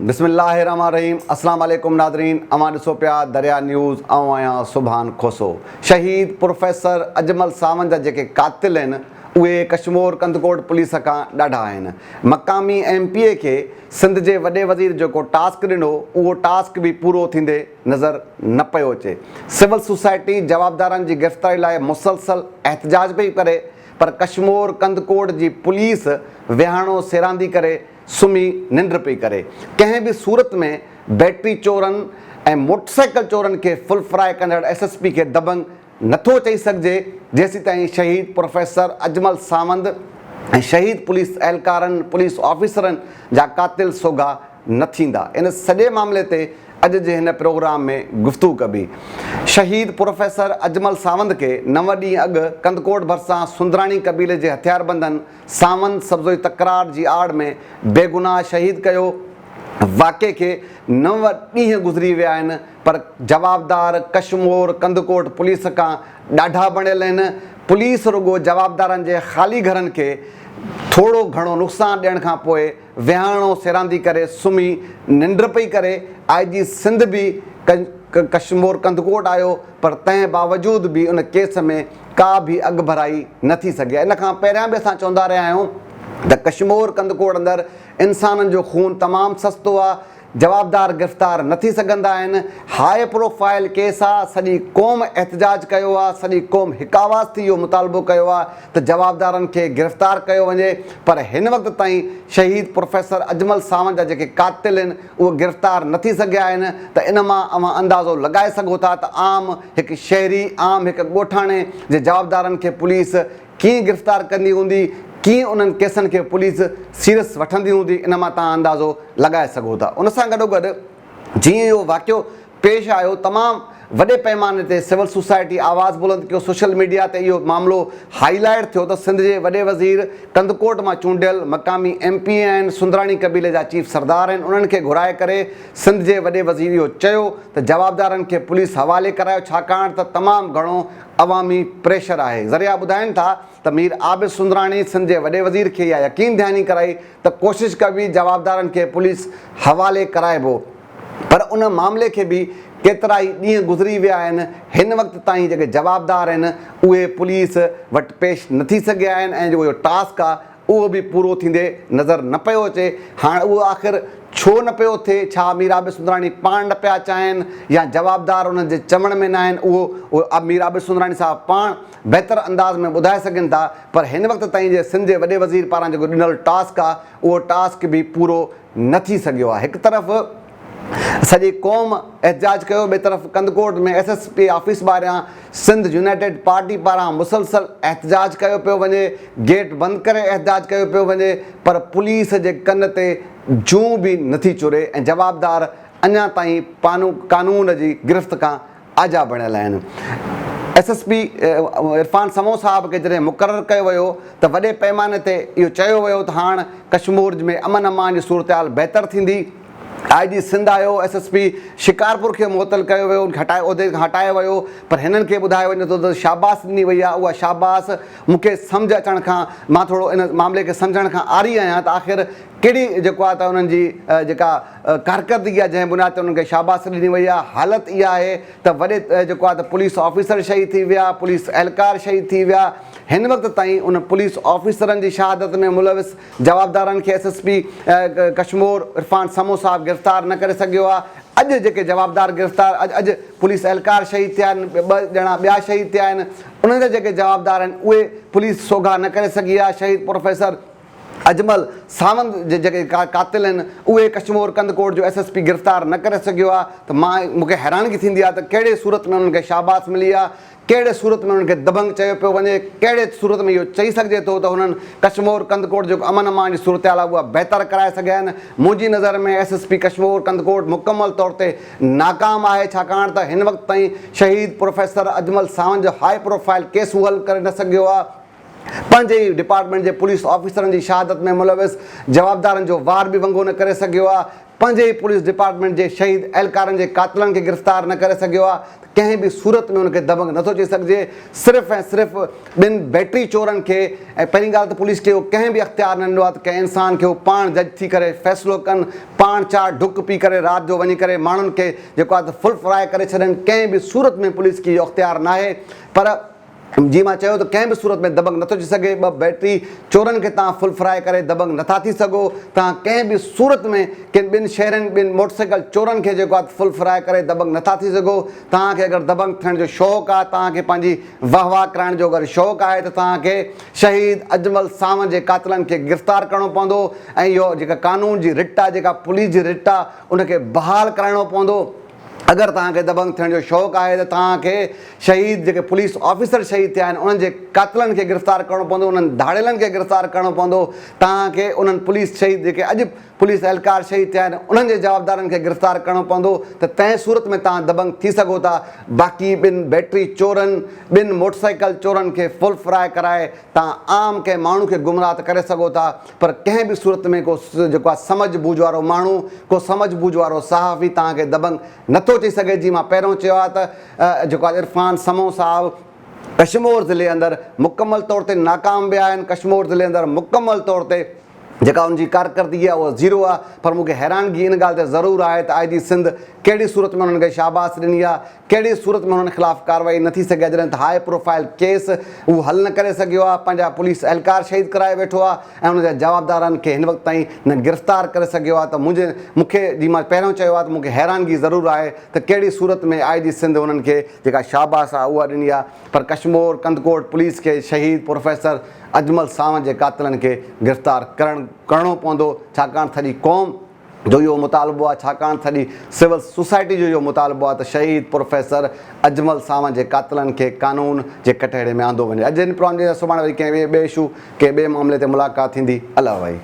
بسم الله الرحمن الرحيم اسلام عليڪم ناظرين اوهان ڏسو پيا دريا نيوز آئون آهيان سبحان کوسو شهيد پروفيسر اجمل ساوند جا جيڪي قاتل آهن اهي ڪشمور ڪنڌڪوٽ پوليس کان ڏاڍا آهن مقامي ايم پي اي کي سنڌ جي وڏي وزير جيڪو ٽاسڪ ڏنو اهو ٽاسڪ به پورو ٿيندي نظر نه پيو اچي سول سوسائٽي جوابدارن جي گرفتاري لاء مسلسل احتجاج پئي ڪري پر ڪشمور ڪنڌڪوٽ جي پوليس ويهاڻو سيراندي ڪري سمهي ننڊ پئي ڪري. ڪنهن به صورت ۾ بيٽري چورن ۽ موٽرسائيڪل چورن کي فل فرائي ڪندڙ ايس ايس پي کي دبنگ نٿو چئي سگهجي جيسيتائين شهيد پروفيسر اجمل ساوند ۽ شهيد پوليس اهلڪارن پوليس آفيسرن جا قاتل سوگها نه ٿيندا. ان سڄي معاملي تي اڄ جي هن پروگرام ۾ گفتگو ڪبي. شهيد پروفيسر اجمل ساوند کي نو ڏينهن اڳ ڪنڌڪوٽ ڀرسان سندراڻي قبيلي جي هٿياربندن ساوند سبزوئي تڪرار جي آڙ ۾ بيگناهه شهيد ڪيو. واقعي کي نو ڏينهن گذري ويا آهن پر جوابدار ڪشمور ڪنڌڪوٽ پوليس کان ڏاڍا بڻيل آهن. پوليس رڳو جوابدارن جي خالي گهرن کي ٿورو گهڻو نقصان ڏيڻ کان پوء ويهاڻو سيراندي ڪري سمهي ننڊ پئي ڪري، آء جي سنڌ به ڪشمور ڪنڌڪوٽ آيو پر تنهن باوجود به ان ڪيس ۾ ڪا به اڳڀرائي نه ٿي سگهي ان کان پهريان به اسان چوندا رهيا آهيون ته ڪشمور ڪنڌڪوٽ اندر انسانن جو خون تمام سستو آ جوابدار گرفتار نه ٿي سگهندا آهن، هاء پروفائيل ڪيس آ، سڄي قوم احتجاج ڪيو آ، سڄي قوم هڪ آواز ٿي اهو مطالبو ڪيو آ ته جوابدارن کي گرفتار ڪيو وڃي پر هن وقت تائين شهيد پروفيسر اجمل ساوند جا جيڪي قاتل آهن اهي گرفتار نه ٿي سگهيا آهن ته ان مان اوهان اندازو لڳائي سگهو ٿا ته عام هڪ شهري عام هڪ ڳوٺاڻي جي جوابدارن کي پوليس ڪيئن گرفتار ڪندي هوندي، ڪيئن انهن ڪيسن کي پوليس سيريس وٺندي هوندي ان مان توهان اندازو لڳائي سگهو ٿا. ان سان گڏوگڏ جيئن اهو واقعو پيش آيو تمام وڏي پئماني تي سول سوسائٽي آواز بلند ڪيو، سوشل ميڊيا تي اهو معاملو هائي لائيٽ ٿيو ته سنڌ جي وڏي وزير ڪنڌڪوٽ مان چونڊيل مقامي ايم پي اي آهن، سندراڻي قبيلي جا چيف سردار آهن انهن کي گهرائي ڪري سنڌ جي وڏي وزير اهو چيو ته جوابدارن کي پوليس حوالي ڪرايو ڇاڪاڻ ته تمام گهڻو عوامي پريشر آهي. ذريعا ٻڌائين ٿا ته مير عابد سندراڻي سنڌ جي وڏي وزير کي اها يقين دهاني ڪرائي ته ڪوشش ڪبي جوابدارن کي پوليس حوالي ڪرائبو پر ان معاملي کي به ڪيترائي ڏينهن گذري ويا آهن هن وقت تائين جيڪي جوابدار آهن اهي پوليس وٽ پيش نه ٿي سگهيا آهن ۽ جيڪو اهو ٽاسڪ آهي اهو به پورو ٿيندي نظر نه پيو اچي. هاڻ اهو آخر ڇو نه پيو ٿئي؟ ڇا مير عابد سندراڻي پاڻ نه پيا چاهين يا جوابدار انهن جي چوڻ ۾ ناهن؟ اهو مير عابد سندراڻي صاحب پاڻ بهتر انداز ۾ ٻڌائي سگهن ٿا پر هن وقت تائين جي سنڌ جي وڏي وزير پاران جيڪو ڏنل ٽاسڪ آهي اهو ٽاسڪ به پورو نه ٿي سگهيو آهي. هڪ طرف سڄي قوم احتجاج ڪيو ٻئي طرف Kandhkot ۾ S S P office ٻاهريان سنڌ يونائيٽيڊ پارٽي پاران مسلسل احتجاج ڪيو پيو وڃي گيٽ بند ڪري احتجاج ڪيو پيو وڃي پر پوليس جي ڪن تي جون به نٿي چري ۽ جوابدار اڃا تائين قانون جي گرفت کان آجا بڻيل آهن. S S P Irfan Samoon صاحب کي جڏهن مقرر ڪيو ويو ته وڏي پئماني تي اهو چيو ويو ته هاڻ ڪشمور ۾ امن امان جي صورتحال بهتر ٿيندي. آء جي سنڌ آيو، ايس ايس پي شڪارپور کي معطل ڪيو ويو، ان کي هٽائي عهدي کان هٽايو ويو پر هنن کي ٻڌايو وڃي ٿو ته شاباس ڏني وئي آهي، اها شاباس مون کي سمجهه اچڻ کان مان ٿورو ان معاملي کي سمجهڻ کان عاري آهيان ته آخر ڪهڙي جيڪو آهي ته انهن جي جيڪا ڪارڪردگي آهي جنهن بنياد تي انهن کي شاباس ڏني وئي آهي حالت اها آهي ته وڏي جيڪو آهي ته پوليس آفيسر شهيد ٿي ويا پوليس اهلڪار شهيد ٿي ويا هن وقت تائين ان پوليس آفيسرن جي شهادت ۾ ملوث جوابدارن کي S S P Kashmore Irfan Samoon صاحب گرفتار نه ڪري سگهيو آهي اڄ جيڪي جوابدار گرفتار اڄ اڄ پوليس اهلڪار شهيد ٿيا آهن ٻه ڄڻا ٻيا شهيد ٿيا آهن انهن جا جيڪي جوابدار آهن اهي پوليس سوگها نه ڪري سگهي آهي شهيد پروفيسر اجمل ساوند جي جيڪي قاتل آهن اهي ڪشمور ڪنڌڪوٽ جو ايس ايس پي گرفتار نه ڪري سگهيو آهي ته مان مون کي حيرانگي ٿيندي آهي ته ڪهڙي صورت ۾ انهن کي شاباس ملي آهي ڪهڙي صورت ۾ انهن کي دبنگ چيو پيو وڃي ڪهڙي صورت ۾ اهو چئي سگهجي ٿو ته انهن ڪشمور ڪنڌڪوٽ جيڪو امن امان جي صورتحال آهي اها بهتر ڪرائي سگهيا آهن منهنجي نظر ۾ S S P Kashmore Kandhkot مڪمل طور تي ناڪام آهي ڇاڪاڻ ته هن وقت تائين شهيد پروفيسر اجمل ساوند جو هاء پروفائل ڪيس هو حل ڪري نه سگهيو آهي پنهنجي ئي ڊپارٽمينٽ جي پوليس آفيسرن جي شهادت ۾ ملوث جوابدارن جو وار به ونگو نه ڪري سگهيو آهي. پنهنجي ئي پوليس ڊپارٽمينٽ جي شهيد اهلڪارن جي قاتلن کي گرفتار نه ڪري سگهيو آهي ته ڪنهن به صورت ۾ ان کي دبنگ نٿو چئي سگهجي صرف ۽ صرف ٻن بيٽري چورن کي ۽ پهرين ڳالهه ته پوليس کي اهو ڪنهن به اختيار نه ڏنو آهي ته ڪنهن انسان کي هو پاڻ جج ٿي ڪري فيصلو ڪن پاڻ چار ڍڪ پي ڪري رات جو وڃي ڪري ماڻهن کي جيڪو آهي ته فل فرائي ڪري ڇڏن ڪنهن به صورت ۾ پوليس کي اهو اختيار ناهي پر جيئن مان چيو ته ڪنهن به صورت ۾ دبنگ نٿو ٿي سگهي، ٻه بيٽري چورن کي توهان فل فرائي ڪري دبنگ نٿا ٿي سگهو، توهان ڪنهن به صورت ۾ ڪن ٻن شهرين ٻن موٽرسائيڪل چورن کي جيڪو آهي فل فرائي ڪري دبنگ نٿا ٿي سگهو، توهان کي اگر دبنگ ٿيڻ جو شوق آهي، توهان کي پنهنجي واهه واهه ڪرائڻ جو اگر شوق آهي ته توهان کي شهيد اجمل ساوند جي قاتلن کي گرفتار ڪرڻو پوندو ۽ اهو جيڪا قانون جي رٽ آهي جيڪا پوليس جي رٽ آهي ان کي بحال ڪرائڻو پوندو. اگر توهان کي دبنگ ٿيڻ جو شوق آهي ته توهان کي شهيد جيڪي پوليس آفيسر شهيد ٿيا آهن انهن جي قاتلن کي گرفتار ڪرڻو پوندو انهن ڌاڙيلن کي گرفتار ڪرڻو پوندو توهان کي انهن پوليس شهيد جيڪي اڄ پوليس اهلڪار شهيد ٿيا آهن انهن جي جوابدارن کي گرفتار ڪرڻو پوندو ته تنهن صورت ۾ توهان دبنگ ٿي سگهو ٿا باقي ٻن بيٽري چورن ٻن موٽرسائيڪل چورن کي فل فرائي ڪرائي توهان عام ڪنهن ماڻهو کي گمراهه ته ڪري سگهو ٿا پر ڪنهن به صورت ۾ ڪو جيڪو آهي سمجهه بوجهه وارو ماڻهو، ڪو سمجهه بوجهه وارو صحافي توهان کي دبنگ نٿو چئي سگهي جيئن مان پهريون چيو آهي ته جيڪو آهي عرفان سمون صاحب ڪشمور ضلعي اندر مڪمل طور تي ناڪام ويا آهن ڪشمور ضلعي اندر مڪمل طور تي جيڪا ان جي ڪارڪردگي آهي اها زيرو آهي پر مون کي حيرانگي ان ڳالهه تي ضرور آهي ته آء جي سنڌ ڪهڙي صورت ۾ انهن کي شاباس ڏني آهي ڪهڙي صورت ۾ انهن خلاف ڪارروائي نه ٿي سگهي آهي جڏهن ته هاء پروفائيل ڪيس هو حل نه ڪري سگهيو آهي پنهنجا پوليس اهلڪار شهيد ڪرائي ويٺو آهي ۽ ان جا جوابدارن کي هن وقت تائين نه گرفتار ڪري سگهيو آهي ته منهنجي مون کي جي مان پهريون چيو آهي ته مون کي حيرانگي ضرور آهي ته ڪهڙي صورت ۾ آء جي سنڌ انهن کي جيڪا شاباس آهي اها ڏني آهي پر ڪشمور ڪنڌڪوٽ پوليس کي شهيد پروفيسر اجمل ساوند جي قاتلن کي گرفتار ڪرڻ ڪرڻو پوندو ڇاڪاڻ سڄي قوم جو اهو مطالبو آهي ڇاڪاڻ سڄي سول سوسائٽي جو اهو مطالبو آهي ته شهيد پروفيسر اجمل ساوند جي قاتلن کي قانون جي ڪٽهڙي ۾ آندو وڃي اڄ هن پروگرام جي سڀاڻي وري ڪنهن ٻئي اشو ڪنهن ٻئي معاملي تي ملاقات ٿيندي الله وائي.